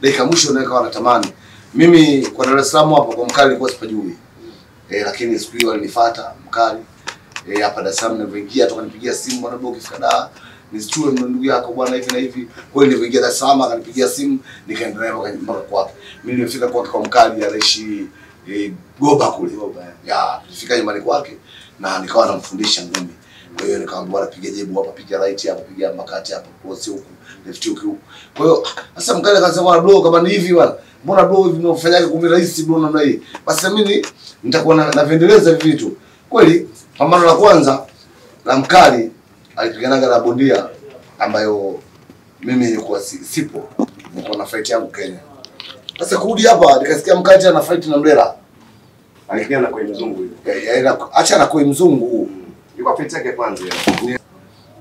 Dakika mwisho naweka wanatamani. Mimi kwa Dar es Salaam hapa kwa Mkali nilikuwa sipajui. Lakini siku hiyo alinifuata Mkali. Hapa Dar es Salaam nilipoingia toka nipigia simu, bwana bro, ukifika Dar nisichue ndugu yako bwana hivi na hivi. Kwa hiyo nilipoingia Dar es Salaam akanipigia simu, nikaendelea mpaka kwake. Mimi nilifika kwake kwa Mkali, anaishi Goba kule. Ya, nilifika nyumbani kwake na nikawa namfundisha ngumi. Kwa hiyo nikamwambia bwana, piga jebu hapa, piga right hapa, piga makati hapa, cross huku, left huku. Kwa hiyo sasa Mkali akasema bwana bro, kama ni hivi bwana, mbona bro hivi unafanyaje ngumi rahisi bro namna hii? Basi mimi nitakuwa navendeleza hivi vitu. Kweli pambano la kwanza la Mkali alipiganaga na bondia ambayo mimi nilikuwa sipo, nilikuwa na fight yangu Kenya. Sasa kurudi hapa nikasikia Mkali ana fight na Mlela. Alipigana na kwa mzungu yule. Acha na kwa mzungu. Ilikuwa fight yake kwanza ya.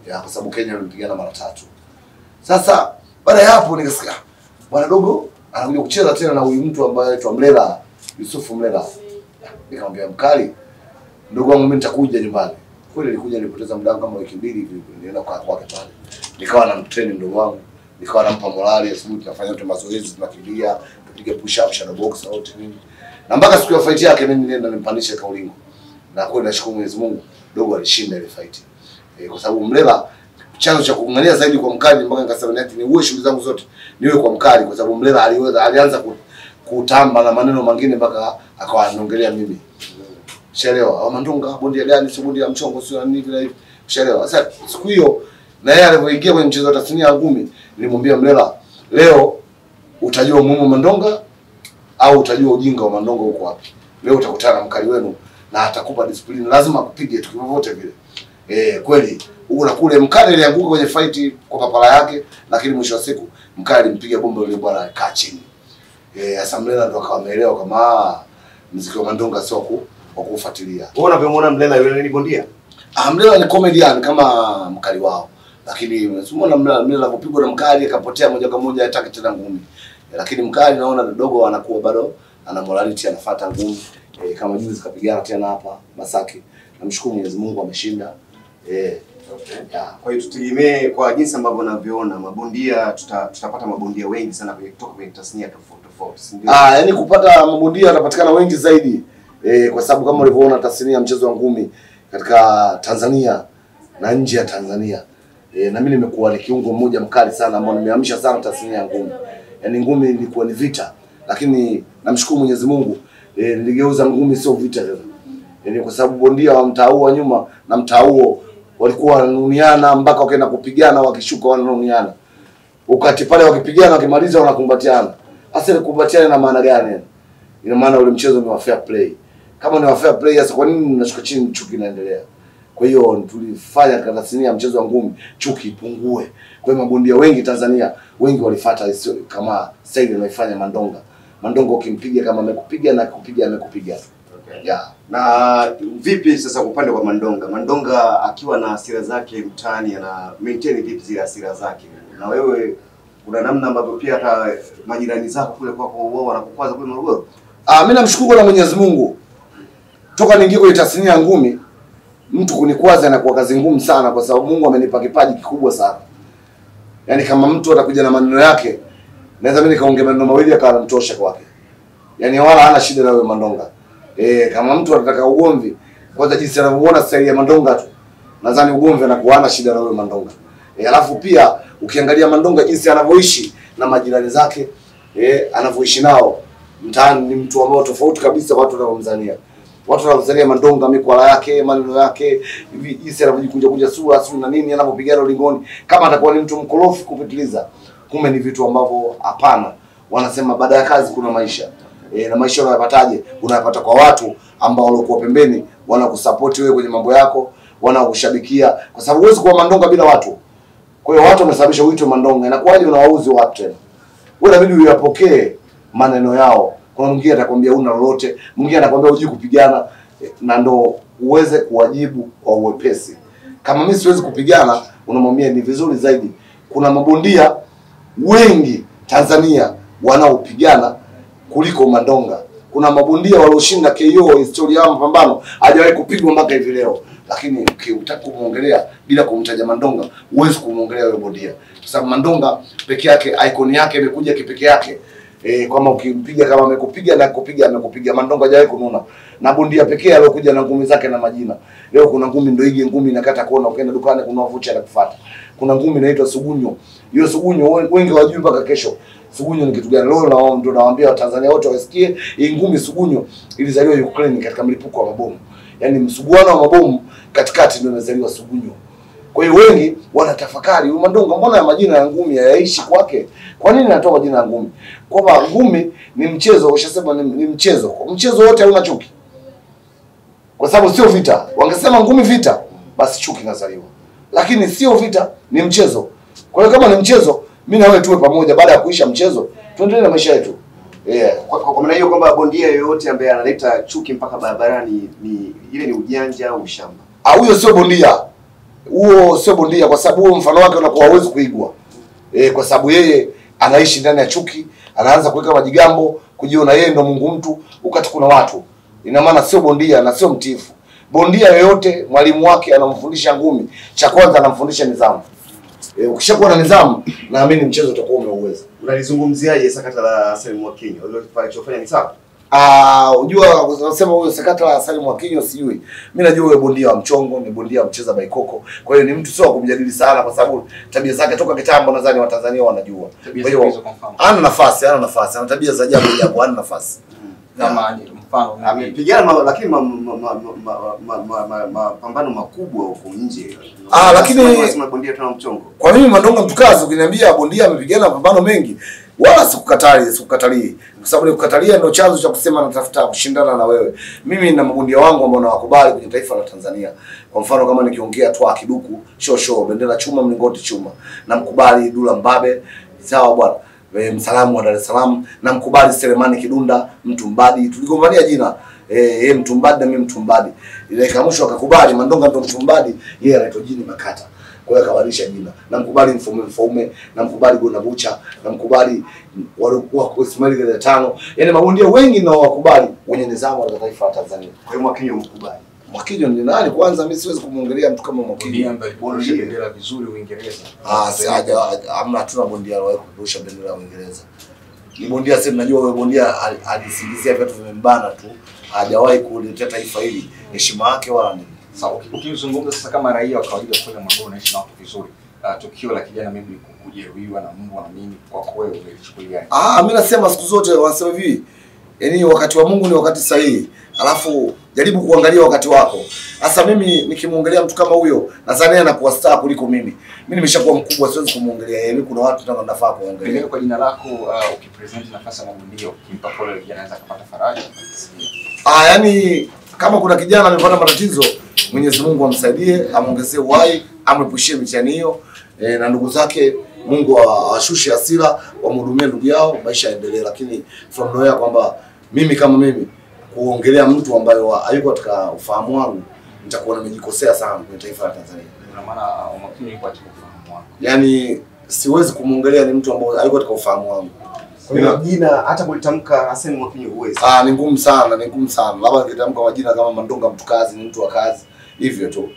Ya, kwa sababu Kenya walipigana mara tatu. Sasa baada ya hapo nikasikia bwana dogo anakuja kucheza tena na huyu mtu ambaye anaitwa Mlela, Yusufu Mlela. Nikamwambia Mkali, ndugu wangu mimi nitakuja nyumbani. Kweli nilikuja, nilipoteza muda wangu kama wiki mbili hivi, nilienda kwa kwake pale. Nikawa namtrain ndugu wangu, nikawa nampa morali, asubuhi tunafanya wote mazoezi, tunakimbia, tupiga push up, shadow box na wote nini. Na mpaka siku ya fight yake mimi nilienda nimpandisha kaulingo. Na kweli nashukuru Mwenyezi Mungu, dogo alishinda ile fight. Kwa sababu Mlela chanzo cha kung'ang'ania zaidi kwa Mkali mpaka nikasema ni uwe shughuli zangu zote niwe kwa Mkali, kwa sababu Mlela aliweza alianza kutamba na maneno mengine mpaka akawa anongelea mimi. Ushaelewa? Au Mandonga bondia gani, sio bondia mchongo, sio nini vile hivi. Ushaelewa? Sasa siku hiyo na yeye alipoingia kwenye mchezo wa tasnia ya ngumi, nilimwambia Mlela, leo utajua umuhimu wa Mandonga au utajua ujinga wa Mandonga uko wapi. Leo utakutana na Mkali wenu na atakupa discipline, lazima akupige tu vyovyote vile. Kweli huko na kule Mkali alianguka kwenye fight kwa papala yake, lakini mwisho wa siku Mkali alimpiga bomba yule bwana akaa chini. Sasa Mlela ndo akawa ameelewa kama muziki wa Mandonga sio wa kufuatilia. Wewe unavyomwona Mlela yule ni bondia? Mlela ni comedian kama Mkali wao. Lakini unaona Mlela alipopigwa na Mkali akapotea moja kwa moja, hataki tena ngumi. Lakini Mkali naona dogo anakuwa bado ana morality, anafuata ngumi. Kama juzi kapigana tena hapa Masaki. Namshukuru Mwenyezi Mungu ameshinda. Okay. Yeah. Kwa hiyo tutegemee kwa jinsi ambavyo unavyoona mabondia, tutapata mabondia wengi sana kutoka kwenye tasnia tofauti tofauti, si ndio? Yaani kupata mabondia watapatikana wengi zaidi. Kwa sababu kama ulivyoona tasnia ya mchezo wa ngumi katika Tanzania na nje ya Tanzania. Na mimi nimekuwa ni kiungo mmoja mkali sana ambao nimeamsha sana tasnia ya ngumi. Yaani ngumi ilikuwa ni vita, lakini namshukuru Mwenyezi Mungu niligeuza ngumi sio vita tena. Yaani kwa sababu bondia wa mtaa wa nyuma na mtaa huo walikuwa wananuniana mpaka wakaenda kupigana, wakishuka wananuniana. Wakati pale wakipigana wakimaliza wanakumbatiana. Hasa kukumbatiana na maana gani? Ina maana ule mchezo ni wa fair play. Kama ni wa fair play, sasa kwa nini mnashuka chini, chuki inaendelea? Kwa hiyo tulifanya tasnia ya mchezo wa ngumi chuki ipungue. Kwa hiyo mabondia wengi Tanzania wengi walifuata kama style inaifanya Mandonga. Mandonga ukimpiga kama amekupiga na kupiga amekupiga. Okay. Yeah. Na vipi sasa upande kwa Mandonga? Mandonga akiwa na hasira zake mtaani ana maintain vipi zile hasira zake? Na wewe kuna namna ambavyo pia hata majirani zako kule kwako wao wanakukwaza kule Morogoro? Mimi namshukuru na Mwenyezi Mungu. Toka niingie kwenye tasnia ya ngumi, mtu kunikwaza na kwa kazi ngumu sana, kwa sababu Mungu amenipa kipaji kikubwa sana. Yaani kama mtu atakuja na maneno yake, naweza mimi nikaongea maneno mawili akawa anamtosha kwake. Yaani wala hana shida na wewe Mandonga. Kama mtu anataka ugomvi, kwanza jinsi anavyoona staili ya Mandonga tu, nadhani ugomvi anakuwa hana shida na wewe Mandonga. Alafu pia ukiangalia Mandonga jinsi anavyoishi na majirani zake, anavyoishi nao mtaani ni mtu ambao tofauti kabisa watu wanaomzania. Watu wanaomzania Mandonga mikwala yake, maneno yake, hivi jinsi anavyojikunja kunja sura, sura na nini, anapopigana ulingoni, kama atakuwa ni mtu mkorofi kupitiliza. Kumbe ni vitu ambavyo hapana. Wanasema baada ya kazi kuna maisha. Na maisha unayapataje? Unayapata kwa watu ambao walikuwa pembeni, wanakusupport wewe kwenye mambo yako, wanakushabikia, kwa sababu huwezi kuwa Mandonga bila watu. Kwa hiyo watu wamesababisha uitwe Mandonga. Inakuwaje unawauzi watu tena? Wewe inabidi uyapokee maneno yao. Kuna mwingine atakwambia una lolote, mwingine atakwambia hujui kupigana, na ndo uweze kuwajibu kwa uwepesi. Kama mimi siwezi kupigana, unamwambia ni vizuri zaidi. Kuna mabondia wengi Tanzania wanaopigana kuliko Mandonga. Kuna mabondia walioshinda KO, historia ya mapambano hajawahi kupigwa mpaka hivi leo. Lakini ukitaka kumuongelea bila kumtaja Mandonga, huwezi kumuongelea yule bondia. Kwa sababu Mandonga peke yake icon yake imekuja kipeke yake. Kama ukimpiga kama amekupiga na kupiga amekupiga. Mandonga hajawahi kununa. Na bondia pekee aliyokuja na ngumi zake na majina. Leo kuna ngumi ndio ige ngumi inakata kona, ukienda dukani kuna vocha anakufuata. Kuna ngumi inaitwa sugunyo. Hiyo sugunyo wengi hawajui mpaka kesho. Sugunyo ni kitu gani? Leo ndio nawaambia Watanzania wote wasikie, hii ngumi sugunyo ilizaliwa Ukraine katika mlipuko wa mabomu. Yaani msuguano wa mabomu katikati ndio imezaliwa sugunyo. Kwa hiyo wengi wanatafakari, huyu Mandonga mbona ya majina ya ngumi hayaishi kwake? Kwa nini anatoa majina ya ngumi? Kwamba ngumi ni mchezo, ushasema ni mchezo. Mchezo wote hauna chuki. Kwa sababu sio vita. Wangesema ngumi vita, basi chuki inazaliwa. Lakini sio vita, ni mchezo. Kwa hiyo kama ni mchezo, mimi na wewe tuwe pamoja, baada ya kuisha mchezo tuendelee na maisha yetu. Yeah. Kwa maana hiyo kwamba bondia yoyote ambaye analeta chuki mpaka barabarani ni ile ni ujanja au ushamba. Ah, huyo sio bondia. Huo sio bondia kwa sababu huo mfano wake unakuwa hauwezi kuigwa. Kwa sababu yeye anaishi ndani ya chuki, anaanza kuweka majigambo, kujiona yeye ndo Mungu mtu wakati kuna watu. Ina maana sio bondia na sio mtiifu. Bondia yoyote mwalimu wake anamfundisha ngumi, cha kwanza anamfundisha nidhamu. Ukishakuwa na nidhamu, naamini mchezo utakuwa umeuweza. Unalizungumziaje sakata la Salim Mwakinyo? Alichofanya ni sawa? Unajua unasema huyo sakata la Salim Mwakinyo sijui. Mimi najua huyo bondia wa mchongo, ni bondia wa mcheza baikoko. Kwa hiyo ni mtu sio wa kumjadili sana kwa sababu tabia zake toka kitambo nadhani Watanzania wanajua. Kwa hiyo hana nafasi, ana tabia za ajabu ajabu, hana nafasi. Kama mfano amepigana lakini mapambano makubwa huko nje. Lakini unasema bondia tuna mchongo. Kwa mimi Mandonga mtukazi ukiniambia bondia amepigana mapambano mengi, wala sikukatalii. Kwa sababu nikukatalia ndio chanzo cha kusema natafuta kushindana na wewe. Mimi nina mabondia wangu ambao nawakubali kwenye taifa la Tanzania. Kwa mfano kama nikiongea Twa Kiduku, Shosho, Bendera Chuma, Mlingoti Chuma. Namkubali Dula Mbabe, sawa bwana. Msalamu wa Dar es Salaam, namkubali Selemani Kidunda, Mtumbadi. Tuligombania jina. Yeye Mtumbadi na mimi Mtumbadi. Ile kamusho akakubali Mandonga ndo Mtumbadi, yeye anaitwa Jini Makata. Kwa hiyo akabadilisha jina. Namkubali Mfaume, namkubali Gona Bucha, namkubali walikuwa Ismail Gada 5. Yaani mabondia wengi na wakubali wenye nidhamu wa taifa la Tanzania. Kwa hiyo Mwakinyo mkubali. Mwakinyo ni nani kwanza? Mimi siwezi kumuongelea mtu kama Mwakinyo. Ambaye alipeperusha bendera vizuri Uingereza. Hamna, hatuna bondia aliyewahi kupeperusha bendera ya Uingereza. Ni bondia sasa, najua wewe bondia alisingizia vitu vimembana tu, hajawahi kuletea taifa hili heshima yake wala nini. Sawa, ukizungumza sasa kama raia wa kawaida kule Morogoro unaishi na watu vizuri. Tukio la kijana mimi kujeruhiwa na mbwa na nini, kwako wewe umelichukuliaje? Mimi nasema siku zote wanasema hivi, yaani wakati wa Mungu ni wakati sahihi. Alafu jaribu kuangalia wakati wako. Sasa mimi nikimuongelea mtu kama huyo, nadhani anakuwa star kuliko mimi. Mimi nimeshakuwa mkubwa, siwezi kumuongelea yeye. Mimi kuna watu nataka nafaa kuongelea. Pengine kwa jina lako ukipresent nafasi ya mabondia, ukimpa pole kijana anaweza kupata faraja. Yaani kama kuna kijana amepata matatizo, Mwenyezi Mungu amsaidie, amuongezee uhai, amwepushie mitihani hiyo, na ndugu zake Mungu awashushe hasira, wamhudumie ndugu yao, maisha yaendelee. Lakini from nowhere kwamba mimi kama mimi kuongelea mtu ambaye hayuko katika ufahamu wangu, nitakuwa nimejikosea sana kwenye taifa la Tanzania. Una maana umakini yuko katika ufahamu wako. Yaani siwezi kumuongelea ni mtu ambaye hayuko katika ufahamu wangu. Kwa hiyo jina hata kulitamka Hassan Mwakinyo huwezi. Ni ngumu sana, ni ngumu sana. Labda nikitamka majina kama Mandonga mtu kazi, ni mtu wa kazi, hivyo tu.